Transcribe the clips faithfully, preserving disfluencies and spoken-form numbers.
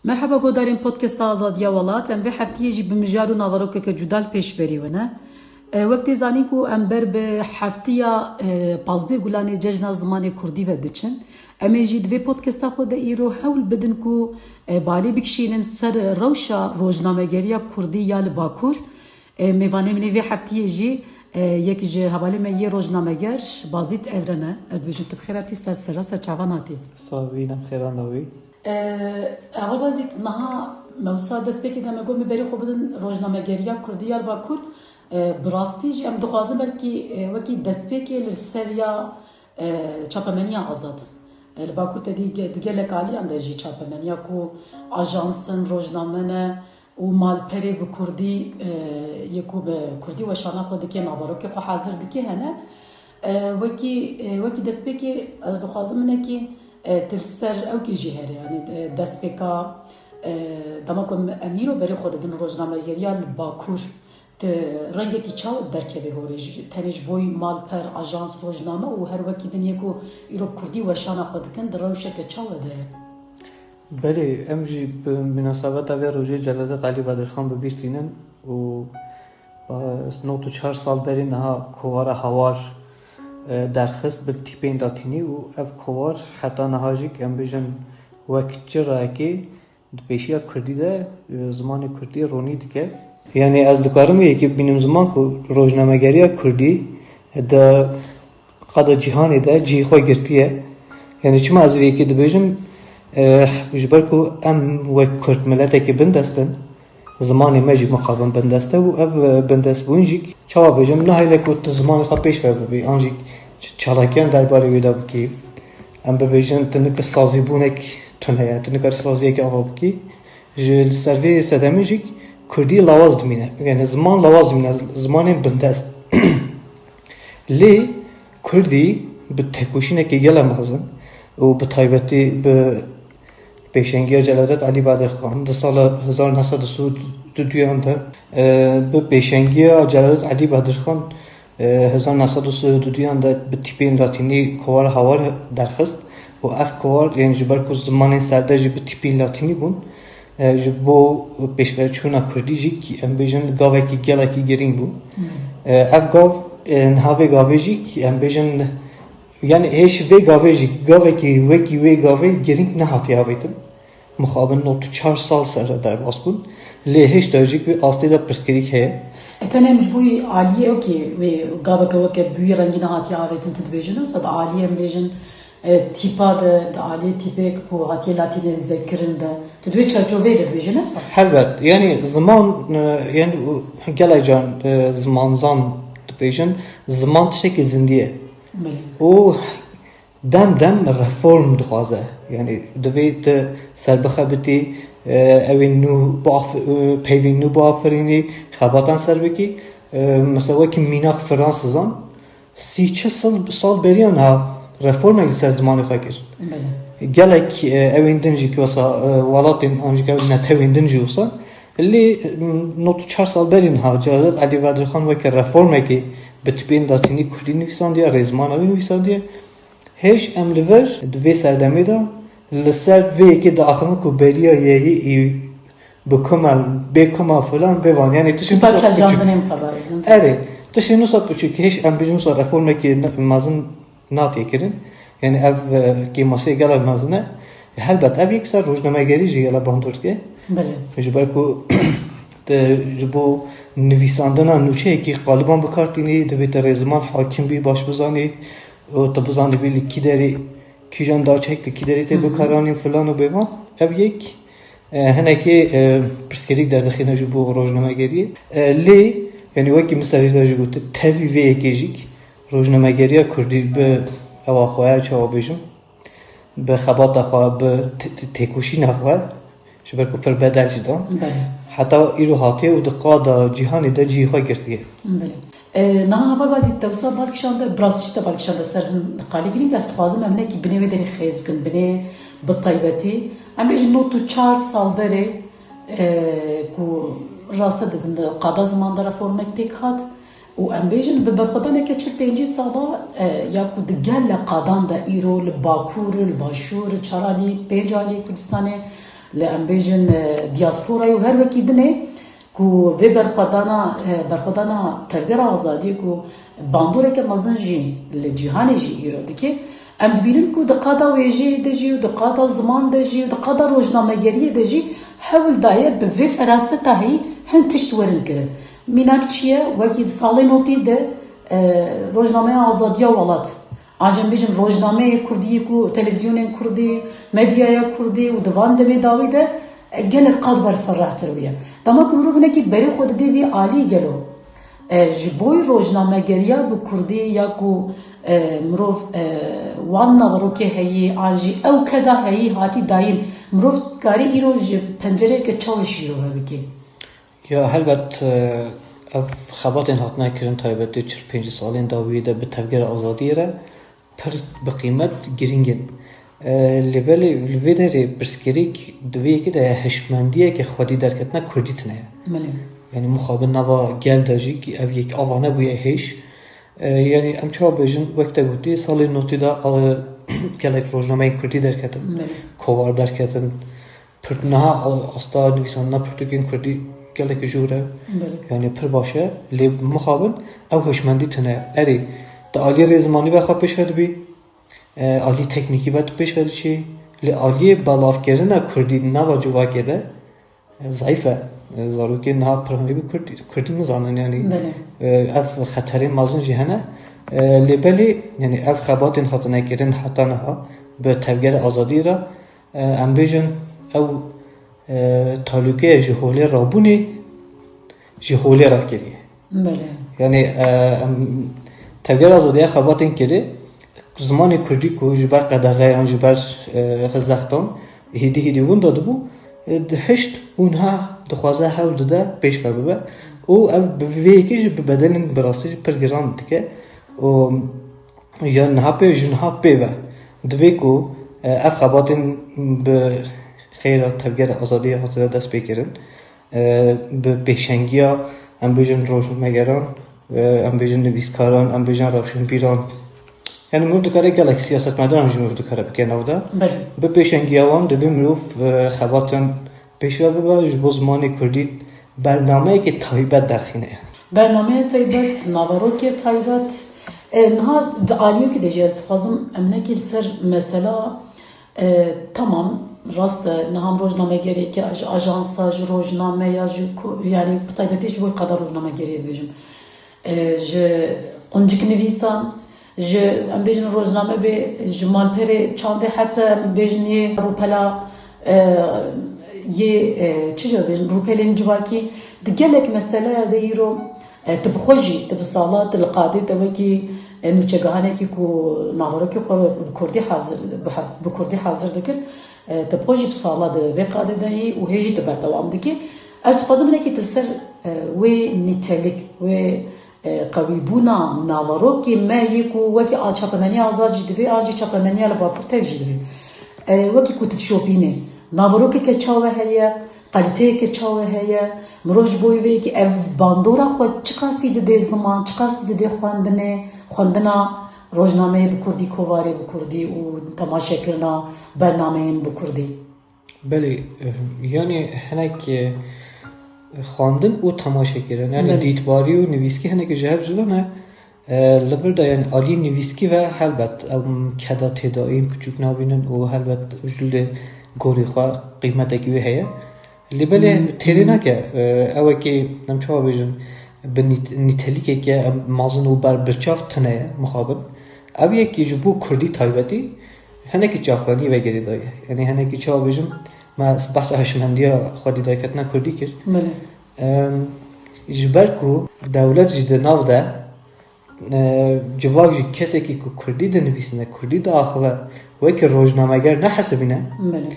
Merheba godarên Podcasta Azadiya Welat, em vê heftiyê jî bi mijar û naverokeke cuda li pêş berî we ne. E, wek tê zanîn ku em ber bi heftiya, e, pazdeh Gulanê Cejna Zimanê Kurdî ve diçin. Em ê jî di vê podcasta xwe de îro hewl bidin ku, e, balê bikişînin ser rewşa rojnamegeriya Kurdî ya li Bakur. E, mêvanê min ê vê heftiyê jî, e, yek ji hevalê me yê rojnameger Bazît Evren e. Ez dibêjim tu bi xêr hatî, ser sera ser çavan hatî. Sağ bî, em xêran dawî. E, Heval Bazît, niha me wisa destpêkê de me got, me berê xwe bidin rojnamegeriya Kurdî ya li Bakur. E, bi rastî jî em dixwazin belkî, e, wekî destpêkê li seriya, e, çapemeniya azad. E, li Bakur te dî ge-, di gelek aliyan de jî çapemeniya ku ajans in, rojname ne û malperê bi kurdî, e, yê ku bi kurdî weşana xwe dike, naverokê xwe hazir dike hene. E, wekî, e, wekî destpêkê ez dixwazim hinekî, e, tu li ser ewkî jî here, yanî, e, destpêka, e, dema ku em îro berê xwe didin rojnamegeriya li Bakur, tu rengekî çawa derkevê holê, ji, tenê ji bo malper, ajans, rojname û her wekî din yê ku îro bi kurdî weşana xwe dikin, di rewşeke çawa de ye? Belê, em jî bi minasebeta vê rojê Celadet Elî Bedirxan bi bîr tînin û, e, nod û çar sal berî niha kovara Hawar, e, derxist bi tîpên latînî û ev kovar heta niha jî, em bêjin, wek çirayekê di pêşiya kurdî de, e, zimanê kurdî ronî dike. Yanî ez dikarim vê yekê bibînim ziman ku rojnamegeriya kurdî di qada cîhanê de cihê xwe girtiye. Yanî çima ez vê yekê dibêjim? Eh, ji ber ku em wek kurd miletekî bindest in, zimanê me jî mixabin bindest e û ev, eh, bindestbûn jî, çawa bêjim, nahêle ku tu zimanê xwe pêş ve bibî, an jî ç-, çalakiyan derbarê wê de bikî. Em bibêjin, tu nikir sazîbûnek tune ye, tu nikir saziyekî ava bikî. Ji li ser vê sedemê jî kurdî lawaz dimîne. Yanî ziman lawaz dimîne, zimanên bindest. Lê kurdî bi tekoşînekî gelek mezin û bi taybetî bi pêşengiya Celadet Elî Bedirxan di sala hezar neh sed û sî û duyan de, e, bi pêşengiya Celadet Elî Bedirxan, e, hezar neh sed û sî û duyan de bi tîpên latînî kovara Hawar derxist û ev kovar, yanî ji ber ku zimanên serde jî bi tîpên latînî bûn, e, ji bo pêşveçûna kurdî jî, em bêjin, gavekî gelekî girîng bû. Hmm. E, ev gav, e, niha vê gavê jî, em bêjin, yanî hêj vê gavê jî, gavekî wekî wê gavê girîng nehatiye avêtin. Mixabin nod û çar sal ser derbas bûn. Lê hêşta jî vê astê de pirsgirêk heye. E, tenê em ji bo aliyê, okey, wê gaveke weke bi wî rengî nehatiye avêtin, tu dibêjin, wisa di aliyê em bêjin, e, tîpa de, di aliyê tîpek ku hatiye latînerize kirin de, tu di wê çerçoveyê de dibêjî, ne wisa? Helbet. Yanî ziman, e, yanî, gelek caran, e, zimanzan dibêjin, ziman tiştekî zindî ye. Belê. Û dem dem reform dixwaze. Yanî divê tu serbixebitî, e, ewên nû biaf-, e, peyvên nû biafirînî, xebatan ser bikî. E, mesela wekî mînak Fransizan, sî çi sal, sal beriya niha reformek li ser zimanê xwe kir. Belê. Gelek, e, ewên din jî, ki wesa, e, welatên an jî netewên din jî wisa. Lê, e, nod û çar sal berî niha Celadet Elî Bedirxan weke reformekê bi tîpên latînî kurdî nivîsandiye, rêzimana wî nivîsandiye. Hêj em li vir di vê serdemê de li ser vê yekê diaxivin ku beriya yeyî û bi koma, bê koma filan, bê van. Yanî tiştê Tîpa wisa çecan piçûk. Dinê mixebarî. Erê, tiştê wisa piçûk, hêj em bêjin wisa reformekê ne-, mezin natiye kirin. Yanî ev, e, kêmasiyê gelek mezin e. Helbet ev yek ser rojnamegerî jî gelek bandor dike. Belê. Ji ber ku te ji bo nivîsandina nûçeyekî qaliban bi kar tînî, divê te rêziman hakim bî, baş bizanî û tu bizanîbî li kî derê, kîjan daçek li kî derê tê Hı hı. bikaranîn filan û bêvan. Ev yek, e, hinekê, e, pirsgirêk derdixîne ji bo rojnamegeriyê. E, lê, yanî wekî min serî de jî got, tevî vê yekê jî rojnamegeriya kurdî bi ewa xwe ya, çawa bêjim, bi xebata xwe, bi t-, t-, têkoşîna xwe, ji ber ku pir bedel jî da. Belê. Heta îro hatiye û di qada cîhanê de cihê xwe girtiye. Belê. E, niha heval Bazît, te wisa bal kişande, bi rastî jî te bal kişande ser hin qalê girîng. Ez dixwazim em hinekî binê wê derê xêz bikin, binê bi taybetî. Em bêjin nod û çar sal berê, e, ku raste didin di qada ziman de reformek pêk hat. Û em bêjin bi berxwedaneke çil pêncî sala, e, ya ku di gelek qadan de îro li Bakur, li Başûr, Çaralî, Pêncalî Kurdistanê, Lê em bêjin, e, diasporayê û her wekî dinê ku vê berxwedana, e, berxwedana Tevgera Azadiyê ku bandoreke mezin jî li cîhanê jî îro dike, em dibînin ku di qada wêjeyê de jî û di qada ziman de jî û di qada rojnamegeriyê de jî hewl daye bi vê feraseta heyî hin tişt werin kirin. Mînak çi ye? Wekî di salê notî de, e, rojnameya Azadiya Welat, an jî em bêjin rojnameyê kurdî ku televîzyonên kurdî, medyaya kurdî û di van demê dawî de, e, gelek qat berfirehtir bûye. Dema ku mirov hinekî berê xwe didê vî alî gelo, e, ji bo rojnamegeriya bi kurdî ya ku, e, mirov, e, wan naverokê heyî, an jî ew keda heyî hatî dayîn, mirov karî îro ji pencereyeke çawa şîrove bike? Ya helbet, e, ev xebatên hatine kirin taybetî çil pêncî salên dawî de bi Tevgera Azadiyê re pir bi qîmet girîng in. E, lê belê li vê derê pirsgirêk di vê yekê de ye, hişmendiyeke xwedî derketina kurdî tine ye. Belê. Yanî mixabin nava gel de jî ev yek ava nebûye hêj. E, yanî em çawa bêjin, wek te gotî, salên notî de, e, gelek rojnameyên kurdî derketin, Belê. kovar derketin, Pir-, niha asta nivîsandina pirtûkên kurdî gelekî jûr e. Belê. Yanî pir baş e. Lê mixabin ew hişmendî tune ye. Erê, di aliyê rêzimanî ve xwe pêş ve dibî, e, aliyê teknîkî ve tu pêş ve diçî. Lê aliyê belavkirina kurdî di nava civakê de, e, zayîf e. E, zarokên niha pir hînî bi kurdî, kurdî nizanin yanî. Belê. E, ev xeterên mezin jî hene. E, lê belê, yanî ev xebatên hatine kirin heta niha bi Tevgera Azadiyê re, E, em bêjin ew, e, talûkeya ji holê rabûnê ji holê re kiriye. Belê. Yanî, e, em, Tevgera Azadiya xebatên kirî, zimanê kurdî ku ji ber qedexeyan, ji ber, e, zextan hêdî hêdî winda dibû, e, dihişt û niha dixwaze hewl dide pêş ve bibe. Û ev bi vê yekê jî bi bedelên bi rastî jî pir giran dike. Û Ya niha pê, ji niha pê ve divê ku, e, ev xebatên bi xêra Tevgera Azadiyê hatine dest pê kirin, e, bi pêşengiya, em bêjin, rojnamegeran, e, em bêjin, nivîskaran, em bêjin, rewşenbîran. Yanî mirov dikare gelek siyasetmedaran jî mirov dikare bike nav de. Belê. Bi pêşengiya wan divê mirov, e, xebatên pêş ve bibe, ji bo zimanê kurdî bernameyekê taybet derxîne. Bernameya taybet, naverokê taybet. E, niha di aliyekî de jî ez dixwazim em hinekî li ser mesela, e, tamam, rast e, niha em rojnamegeriyeke ji ajansa, ji rojnameya, ji ku-, yanî bi taybetî ji bo qada rojnamegeriyê dibêjim. E, ji qunciknivîsan, ji, em bêjin rojname bê, ji malperê çandê heta em bêjin yê rûpela, e, yê, e, çi jî bêjin, rûpelên civakî, di gelek meseleya de îro, e, tu bi xwe jî, tu bi sala, tu li qadê te wekî, e, nûçegihanekî ku naverokê xwe bi kurdî hazir, bi he-, bi kurdî hazir dikir, e, tu bi xwe jî bi sala di vê qadê de yî û hê jî tu berdewam dikî. Ez dixwazim hinekî tu li ser, e, wê nîtelik, wê e, qewîbûna naverokê me yê ku wekî a çapemeniya azad jî divê, an jî çapemeniya li Bakur Tev jî divê. E, wekî ku tu dişopînê, naverokeke çawe heye, kalîteyeke çawe heye, mirov ji bo vê yekê ev bandora xwe çiqasî didê ziman, çiqasî didê xwendinê, xwendina rojnameyê bi kurdî, kovarê bi kurdî û temaşekirina bernameyên bi kurdî. Belê, eh, yanî hinek, eh, xwendin û temaşekirin, yanî Belê. dîtbarî û nivîskî hinek ji hev cuda ne. Eh, li vir de, yanî aliyê nivîskî ve helbet em keda têdayîn piçûk nabînin û helbet ji li gorî xwe qîmetekî wê heye. Lê belê Hmm. têrê nake, eh, ewekê em çawa bêjin, bi nît-, nîtelikeke em mezin û ber birçav tune ye mixabin. Ev yekî ji bo kurdî taybetî hinekî çavkanî vegerî daye. Yanî hinekî çawa bêjim, me behsa hişmendiya xwedî derketina kurdî kir. Belê. Em, ji ber ku dewlet jî di nav de, e, civak jî kesekî ku kurdî dinivîsine, kurdî diaxive, wekî rojnameger nehesibîne. Belê.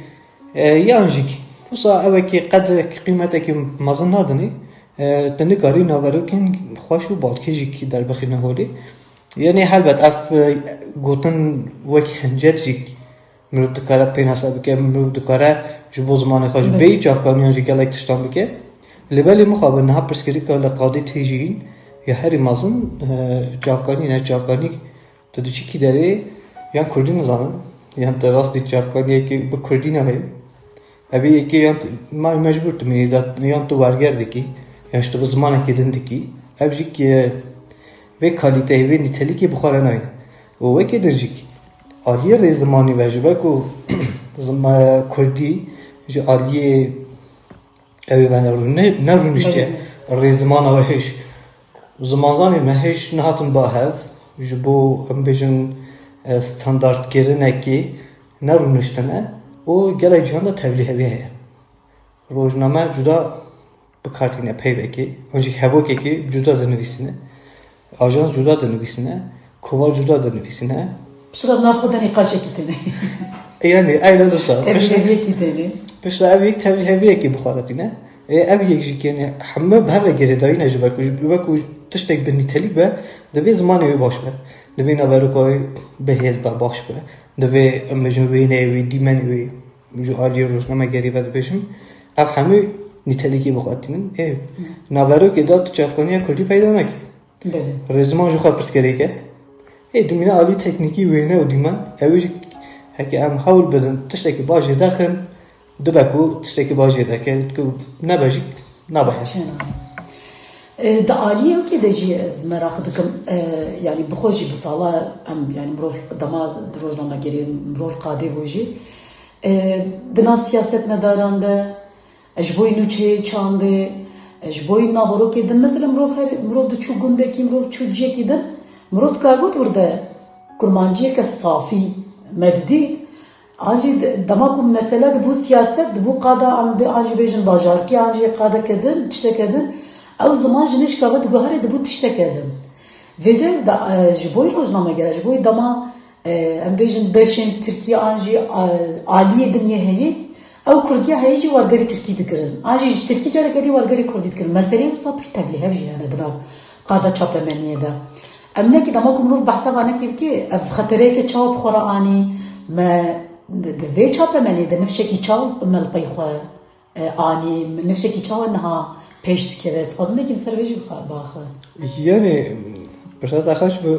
E, yan jî wisa ewekî qedrek qîmetekî mezin nadinî, e, tu nikarî naverokên xweş û balkêş jî derbixîne holê. Yanî helbet ev, e, gotin wek hincet jî mirov dikare pênase bike, mirov dikare ji bo zimanê xwe jî Belê. bêyî çavkaniyan jî gelek tiştan bike. Lê belê mixabin niha pirsgirêka li qadê tê jî ya herî mezin, e, çavkanî ne çavkanî tu diçî kî derê yan kurdî nizanin, yan tu rastî çavkaniyekî bi kurdî nahê. Ev ê yekê yan t-, ma mecbûr tu mînî da, yan tu werger dikî, yan ji tu bi zimanekî din dikî. Ev jî ki vê kalîteyê, vê nîtelikê bi xwe re nayne. Û wekî din jî aliyê rêzimanî ve ji ber ku zima-, kurdî ji aliyê ew ê ve nerû-, ne-, nerûniştiye. Belê. Rêzimana we hêj. Zimanzanê me hêj nehatin ba hev, ji bo, em bêjin, e, standartkirinekê nerûniştine û gelek cihan de tevlîhevî heye. Rojname cuda bi kar tîne peyvekê, an jî hevokekê cuda dinivîsine, ajans cuda dinivîsine, kova cuda dinivîsine. Piştre nav xwe de nîqaşekî têne. E, yani, eyne dişa. Tevlîheviyekî têne. Piştre ev yek tevlîheviyekî bi xwe re tîne. E, ev yek jî kêne hemû bi hev re girêdayî ne ji ber ku ji, wek ku tiştek bi nîtelîk be, divê zimanê wê baş be. Divê naveroka wê bi hêz be, baş be. Divê, em bêjin, wêneyê wê, dîmenê wê, ji aliyê rojnamegerî ve dibêjim, ev hemû nîtelikê bi xwe tînin. Ê, naverokê de tu çavkaniya kurdî peyda nake. Belê. Rêziman ji xwe pirsgirêk e. Ê, dimîne alî teknîkî wêne û dîmen, ew jî heke em hewl bidin, tiştekî baş jê derxin, dibe ku tiştekî baş jê derke, ku nebe jî nabe. Çêna. E, di aliyê wekî de jî ez meraq dikim, e, yani bi xwe jî bi sala em, yani mirov dema rojnamegerê mirov qadê bû jî, e, di nav siyasetmedaran de, e, ji bo nûçeyê çandê, e, ji bo naverokê din, mesela mirov her, mirov diçû gundekî, mirov çû ciyekî din, mirov dikaribû di wir de kurmanciyeke safî me didît. An jî de-, dema ku mesele dibû siyaset, dibû qada an bê-, an jî bêjin bajarkî, an jî qadeke din, tişteke din, ew ziman ji nişka ve diguherê dibû tişteke din. Vêce de, e, ji bo rojnameger, ji bo dema, e, em bêjin beşên tirkî an jî, e, aliyê din yê heyî, ew kurdiya heyî jî wergerî tirkî dikirin. An jî ji tirkî careke dî wergerî kurdî dikirin. Meseleyê wisa pir tevlîhev jî hene di nav qada çapemeniyê de. Em nekî dema ku mirov behsa vanekî bike, ev xetereyeke çawa bi xwe re anî, me di vê çapemeniyê de nifşekî çawa me li pey xwe, e, anî, nifşekî çawa niha pêş dikeve? Ez dixwazim nekî bi ser vê jî bixa-, biaxivim. Yani, pirseta xweş bû.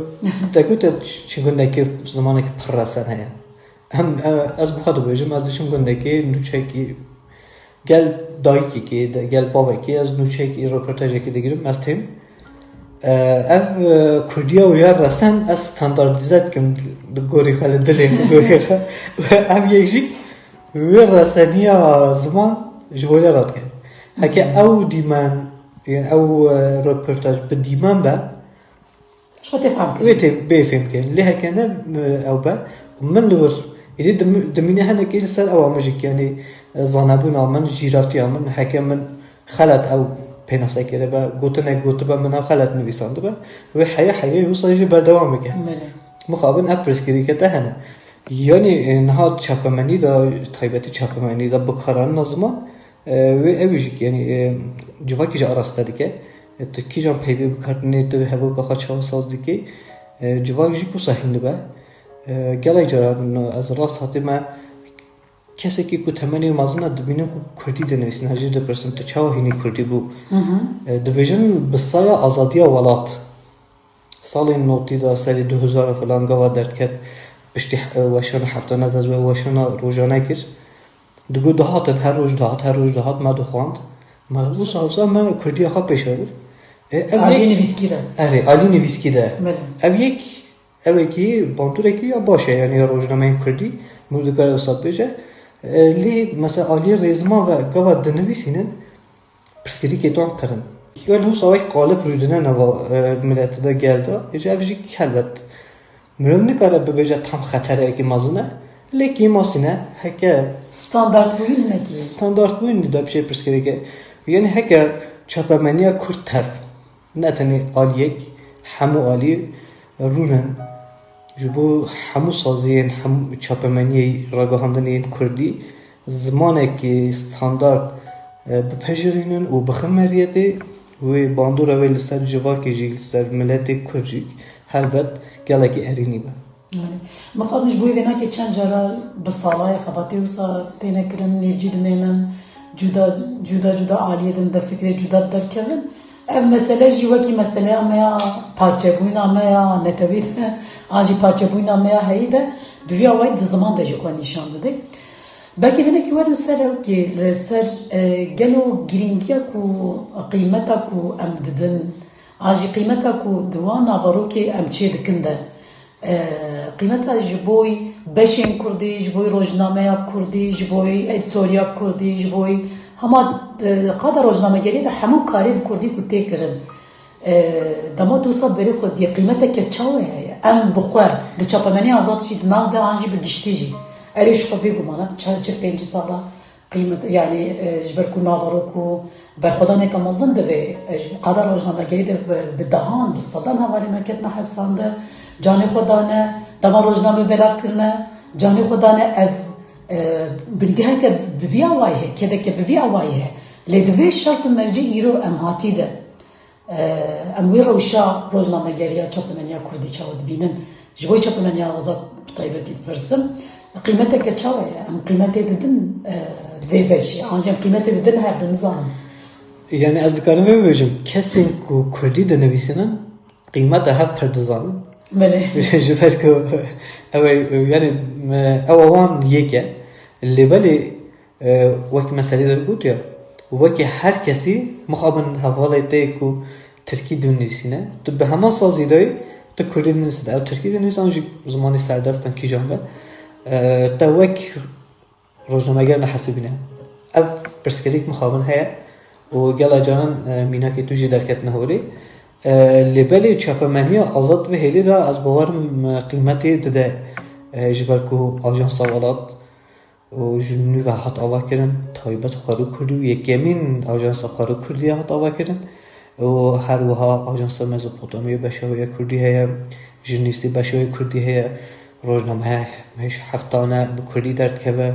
Te got te çi gundekî zimanekî pir resen heye. Em, e, ez bi xwe dibêjim, ez diçim gundekê nûçekî, gel dayikekê, de, gel bavekê, ez nûçekî, röportajekê digirim, ez têm. E, ev, e, kurdiya wê ya resen ez standartîze dikim, li gorî xwe, li dilê xwe, gorî xwe. Ve ev yek jî wê reseniya ziman ji holê re dike. Heke ew dîmen, yani ew, e, röportaj bi dîmen be, Ji xwe tê fehm kirin. Wê tê bê fêm kirin. Lê heke ne, e, ew be, min li wir, êdî dim-, dimîne hinekî li ser ew amijik, yanî, e, zanebûna min, jîratiya min, heke min xelet ew pênase kiribe, gotinek gotibe, min ew xelet nivîsandibe, wê heye heye wisa jî berdewam bike. Belê. Mixabin ev pirsgirêke te hene. Yanî, e, niha çapemenî de, taybetî çapemenî de bikaranîna ziman, E, wê ew jî, yanî, e, civakî jî araste dike. E, tu kîjan peyvê bi kar tînî, tu hevoka xwe çawa saz dikî? E, civak jî wisa hîn dibe. E, gelek caran ez rast hatî me kesekî ku temenê mezin e, dibînim ku kurdî dinivîsin, ez jê dipirsim, tu çawa hînî kurdî bû? Hı hı. E, dibêjin bi saya azadiya welat. Salên notî de serê du hezar û filan gava derdiket, piştî, e, weşana heftane de ez we weşana rojane kir. Digot dihatin, her roj dihat, her roj dihat, me dixwand. Me wisa wisa me kurdiya xwe pêş ve bir. E, ev Aliyê yek nivîskî de. Erê, alî nivîskî de. Belê. Ev yek, ew yekî bandûrekî ya baş e, yanî ya rojnameyên kurdî, mirov dikare wisa bêje. E, lê mesela aliyê rêziman ve gava dinivîsînin, pirsgirêkê wan pir in. Wê li wisa wek qalib rûdine nava, e, miletê de, gel de. Êca ev jî helbet mirov nikare bibêje tam xetereyekî mezin e. Lê kêmasî ne, heke Standartbûyîn hinekî. Standartbûyîn de bişê pirsgirêke. Yanî heke çapemeniya kurd tev ne tenê aliyek, hemû alî rûnin. Ji bo hemû saziyên, hemû çapemeniyê, ragihandinê yên kurdî zimanekî standard, e, bipejirînin û bixin meriyetê, wê bandora wê li ser civakê jî, li ser miletê kurd jî helbet gelekî erênî be. Yanî, mixabin ji bo vê nakê çend cara bi sala ye xebatê wisa têne kirin, nêvcî dimênin, cuda, cuda, cuda aliyê din de fikrê cuda derkevin. Ev mesele jî wekî meseleya me ya parçebûyîna me ya netewî de, an jî parçebûyîna me ya heyî de, bi vî awayî di ziman de jî xwe nîşan dide. Belkî hinekî werin ser ew kê li ser, e, gelo girîngiya ku qîmeta ku em didin, an jî qîmeta ku di wan naverokê em çê dikin de, e, qîmeta ji boy beşên kurdî, ji boy rojnameya kurdî, ji boy edîtoriya kurdî, ji boy hema, e, qada rojnamegeriyê de hemû karê bi kurdî ku tê kirin. E, dema tu wisa berê xwe diyê qîmeteke çawa heye? Em bi xwe di çapemeniya azad jî di nav de an jî bi giştî jî. Erê ji xwe bêguman e, çar çil pêncî sala qîmet, yanî, e, ji ber ku naverok û berxwedaneke mezin divê, e, ji qada rojnamegerî de bi, bi dehan, bi sedan hevalê me ketine hepsan de, canê xwe dane, dema rojname belav kirine, canê xwe dane ev, e, bingeheke bi vî awayî heye, kedeke bi vî awayî heye. Lê di vê şert û mercê îro em hatî de, Em wê rewşa rojnamegeriya çapemeniya kurdî çawa dibînin? Ji bo çapemeniya azad bi taybetî dipirsim. Qîmeteke çawa ye? Em qîmetê didin, e, vê beşê? An jî em qîmetê didin hev de nizanim. Yani ez dikarim vê bibêjim, kesên ku kurdî dinivîsînin, qîmeta hev pir dizanin. Belê. Ji ber ku ew ê, yani, me, ew wan yek e. Lê belê, E, wek meselê de gotiya, wekî her kesî mixabin hevalê te ku tirkî dinivîsîne, tu bi hema sazî de tu kurdî dinivîsîne, ew tirkî dinivîsîne, an jî zimanê serdest an kîjan be. E, te wek rojnameger nehesibîne. Ev pirsgirêk mixabin heye û gela canan, e, mînakê tu jî derketine holê. E, lê belê çapemeniya azad vê hêlê de ez bawerim, e, qîmetê dide, e, ji ber ku ajansa welat û ji nû ve hat avakirin, taybet Xwero Kurdî û yekemîn ajansa Xwero Kurdî hat avakirin û her wiha ajansa Mezopotamya beşa wê ya Kurdî heye, Jinîvsê beşa wê Kurdî heye, rojnameya hej heftane bi Kurdî derdikeve.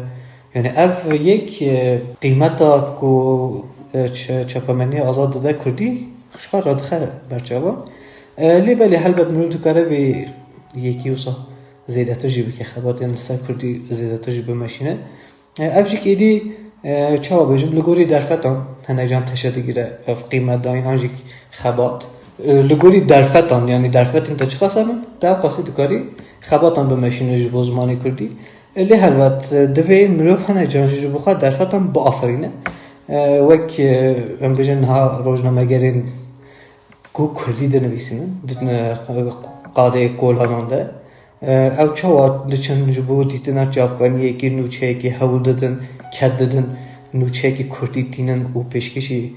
Yani ev yek, e, qîmeta ku, e, ç-, çapemeniya azad dide Kurdî, ji xwe radixe ber çavan. E, lê belê helbet mirov dikare vê yekî wisa zêdetir jî bike, xebatên li ser kurdî zêdetir jî bimeşîne. E, ev jî êdî, e, çawa bêjim, li gorî derfetan hinek can teşe digire ev qîmetdayîn an jî xebat. E, li gorî derfetan, yanî derfetên te çiqas hebin, te ew qasî dikarî xebatan bimeşîne ji bo zimanê kurdî. E, lê helbet, e, divê mirov hinek can jî ji bo xwe derfetan biafirîne. E, wek, e, em bêjin niha rojnamegerên ku kurdî dinivîsînin, di, e, qadê kolanan de, e, ew çawa diçin ji bo dîtina çavkaniyekî, nûçeyekî hewl didin, ked didin, nûçeyekî kurdî tînin û pêşkêşî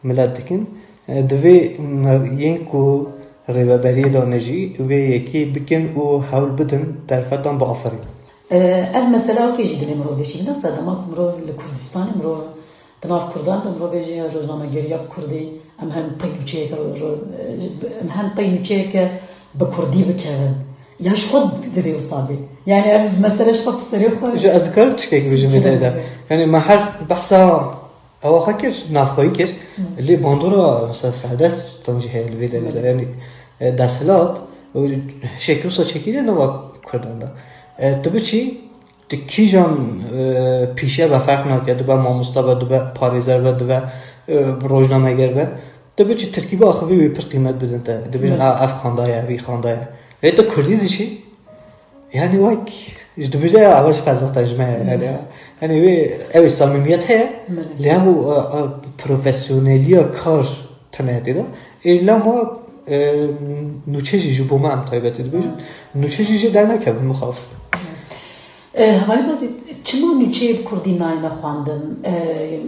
milet dikin. E, divê, m, yên ku rêveberiyê dane jî vê yekê bikin û hewl bidin derfetan biafirînin. E, ev mesela wekî jî dilê mirov dişîne, wisa dema ku mirov li Kurdistanê, mirov di nav Kurdan de, mirov bêje ya rojnamegeriya bi Kurdî, em hen pey nûçeyeke ro-, ro-, em hen pey nûçeyeke bi Kurdî bikevin. Ya ji xwe divê wisa bê. Yani ev mesele ji xwe bi serê xwe. Ji ez dikarim tiştekî bêjim vê derê de. Tabii. Yani me her behsa ewa xwe kir, navxweyî kir. Hı. Lê bandora mesela serdest tan jî heye li vê derê de. Belê. Yani, e, desthilat, û şekil wisa çekî de nava Kurdan de. E, tu biçî, tu kîjan, e, pîşe be ferq nake, dibe mamosta be, dibe parêzer be, dibe, e, rojnameger be. Tu biçî tirkî biaxivî wê pir qîmet bidin te. Dibêjin, belê, a, ev xandaye, ev î xandaye. Lê tu kurdî diçî, yani wek, ji dibêje ya, ev ji qezexta ji me ye, yani, ya. Yani wê, ew ê samîmiyet heye, belê, lê ew, e, e, profesyoneliya kar tune ye tê de. Ê, lema, e, nûçe jî ji bo me em taybetî dibêjin. Nûçe jî jê dernakevin mixabin. E, Hevalî Bazî, çima nûçeyê bi kurdî nayêne xwendin? E,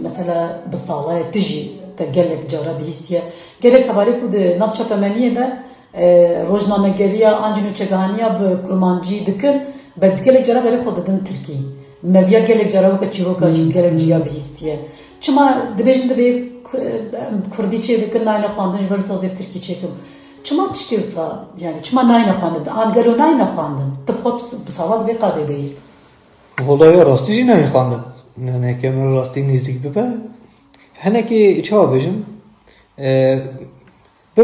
mesela bi sala ye, tu jî te gelek cara bihîstiye. Gelek hevalê ku di nav çapemeniyê de, e, rojnamegeriya an jî nûçegihaniya bi kurmancî dikin, belkî gelek cara berê xwe didin tirkî. Me viya gelek cara weke çîroka jî gelek ciya bihîstiye. Çima dibêjin divê ku-, em kurdî çê dikin, nayêne xwendin, ji ber wisa zêr tirkî çêkim? Çima tiştê wisa, yani çima nayêne xwendin? An gelo nayêne xwendin? Tu bi xwe bi sala di vê qadê de yî. Wela ya rastî jî nayên xwendin. Yani heke min rastî nêzîk bibe, hinekî çawa bêjim, e, bi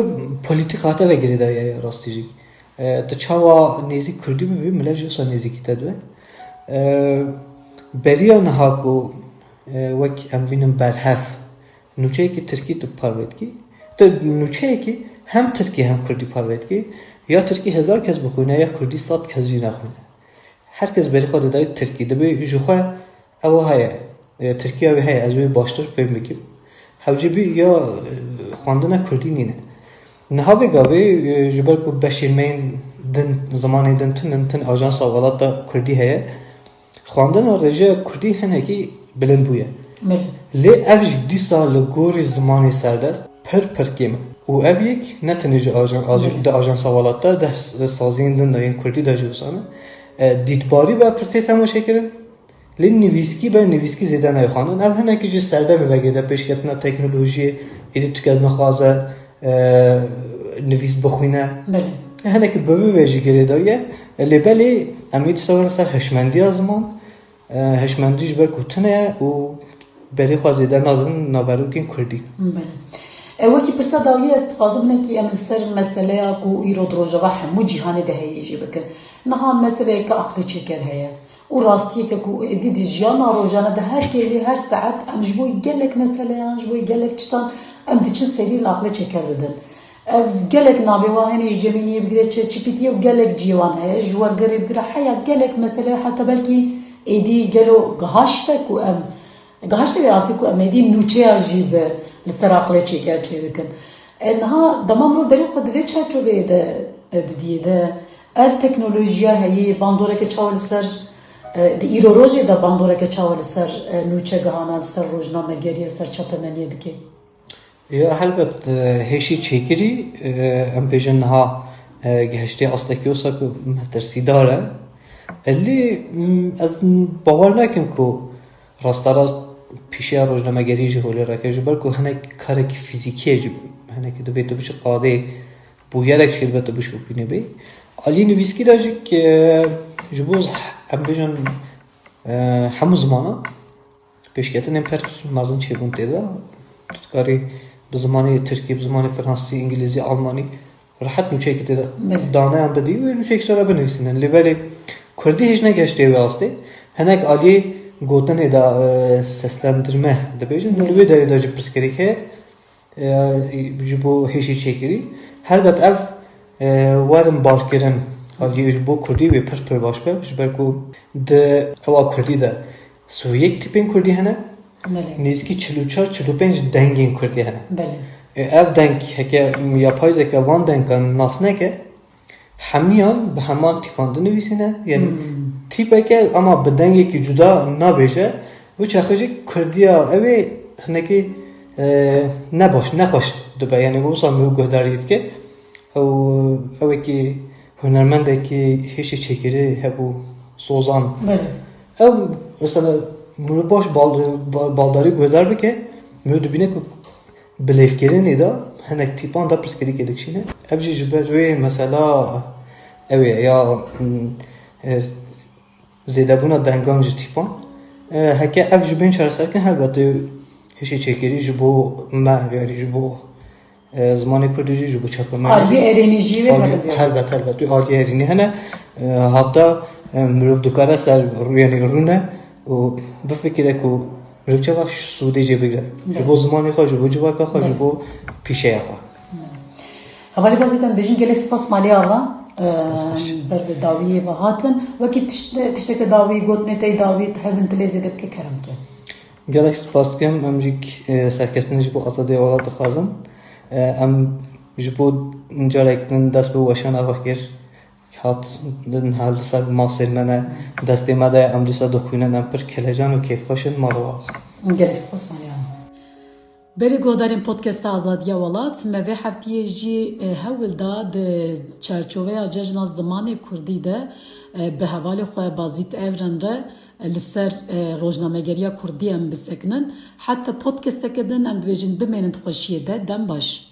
polîtîk hate ve girêdayî ya rastî jî. E, tu çawa nêzîk kurdî bibî, millet jî wisa nêzîkî te dibe. E, beriya niha ku, e, wek em bînin berhev, nûçeyekî tirkî tu parve dikî, tu nûçeyekî hem tirkî hem kurdî parve dikî, ya tirkî hezar kes bixwîne, ya kurdî sed kes jî nexwîne. Her kes berê xwe didayê tirkî. Dibê ji xwe Ew heye. E, Tirkiya wê heye, ez wê baştir fêm bikim. Hewce bî ya, e, xwendina Kurdî nîne. Niha vê gavê, e, ji ber ku beşên me yên din, zimanê din tune, tin ajansa welat de Kurdî heye. Xwendina rêjeya Kurdî hinekî bilind bûye. Belê. Lê ev jî dîsa li gorî zimanê serdest pir pir kêm e. Û ev yek ne tenê ji ajan-, aj-, Belê. di ajansa welat de, de s-, saziyên din de yên Kurdî de jî wisa ne. E, dîtbarî ve pir tê temaşekirin. Lê nivîskî be, nivîskî zêde nayê xwendin. Ev hinekî ji serdemê vegê de pêşketina teknolojiyê, êdî tu kes nixwaze, e, nivîs bixwîne. Belê. Hinekî bi vî ve jî girêdayî ye. Lê belê em ê dîsa werin ser hişmendiya ziman. E, hişmendî ji ber ku tune ye û berê xwe zêde nadin naverokên Kurdî. Belê. E, wekî pirsa dawiyê ez dixwazim hinekî em li ser meseleya ku îro di rojeva hemû cîhanê de heye jî bikin. Niha meseleyeke aqlê çêker heye. Û rastiyeke ku êdî di jiyana rojane de her kêlî, her saet em ji bo gelek meseleyan, ji bo gelek tiştan em diçin serî li aqlê çêker didin. Ev gelek navê wan hene, ji cemîniyê bigire ChatGPT û gelek cihê wan heye. Ji wergerê bigire heya gelek mesele, heta belkî êdî gelo gihaşte ku em, gihaşte vê astê ku em êdî nûçeya jî bi li ser aqlê çêker çêdikin. E, niha dema mirov berê xwe di vê çarçoveyê de, e, didiyê de, ev teknolojiya heyê bandoreke çawa li ser, e, di îro rojê de bandoreke çawa li ser, e, nûçegihana, li ser rojnamegeriya, li ser çapemeniyê dike? Ya, helbet, e, hêşî çêkirî, e, em bêjin niha, e, gihiştê astekî wisa ku metirsîdar e. E, lê, m, ez bawer nakim ku rasterast pîşeya rojnamegeriyê jî holê rake, ji ber ku hinek karekî fîzîkî ye, ji, hinekî divê tu biçî qadê bûyerek jî dibe tu bişopînî bê. Alî nivîskî de jî, e, ji bo z-, em bêjin, e, hemû zimanan pêşketinên pir mezin çêbûn tê de. Tu dikarî bi zimanê tirkî, bi zimanê fransî, îngilîzî, almanî rehet nûçeyekê tê de Belê. daneyan bidî û nûçeyekî sera binivîsînin. Lê belê kurdî hêj negehiştê wê astê. Hinek aliyê gotinê de, e, seslendirme dibêjin. Belê. Li wê derê de jî pirsgirêk heye. E, ji bo hêşî çêkirî. Helbet ev, e, werin balkirin aliyê ji bo kurdî wê pir pir baş be. Ji ber ku di ewa kurdî de sî û yek tîpên kurdî hene. Belê. Nêzîkî çil û çar, çil û pênc dengên kurdî hene. Belê. E, ev deng heke yapayî zeka van dengan nas neke, hemiyan bi heman tîpan dinivîsîne. Yani Hmm. tîpeke ama bi dengekî cuda nabêje. Wî çaxê jî kurdiya ew ê hinekî, e, ne baş, ne xweş dibe. Yani wisa mirov guhdarî dike. Ew, ewekî hunermendekî hêşî çêkirî hebû, Sozan. Belê. Ew, mesela, mirov baş bal-, ba-, baldarî guhdar bike, mirov dibîne ku bi lêvkirinê de hinek tîpan de pirsgirêkê dikişîne. Ev jî ji ber wê mesela ew ê ya, mm, e, zêdebûna dengan ji tîpan. E, heke ev ji bên çareserkin, helbet ê hişê çêkirî ji bo me, yani ji bo, e, zimanê kurdî jî, ji bo çapemenê jî. Aliyê erênî jî wê Aliyê, hebe dibe. Helbet, helbet. Wê aliyê erênî hene. E, hatta, e, mirov dikare ser rû-, yani rûne û bifikire ku mirov çawa sûdê jê bigre. Ji bo Belê. zimanê xwe, ji bo civaka xwe, ji Belê. bo pîşeya xwe. Hevalê Bazî, em bêjin gelek spas Malê Ava. Spas baş. Em, ber bi dawiyê ve hatin. Wekî tişt-, tişteke dawî, gotinê te yê dawî hebin tu lê zêde bike, kerem ke. Gelek spas dikim. Em jî, e, serkeftinê ji bo azadiya welat dixwazim. E, em ji bo carek din dest bi weşana xwe kir. Hat niha li ser masên me ne, destê me de ye, em dîsa dixwînin, em pir kelecan û kêfxweş in, mala we ava. Gelek spas Malê Ava. Berê guhdarên Podcasta Azadiya Welat, me vê heftiyê jî, e, hewl da di çarçoveya Cejna Zimanê Kurdî de, e, bi hevalê xwe Bazît Evren re, e, li ser, e, rojnamegeriya Kurdî em bisekinin. Heta podcasteke din em dibêjin bimênin di xweşiyê de, dem baş.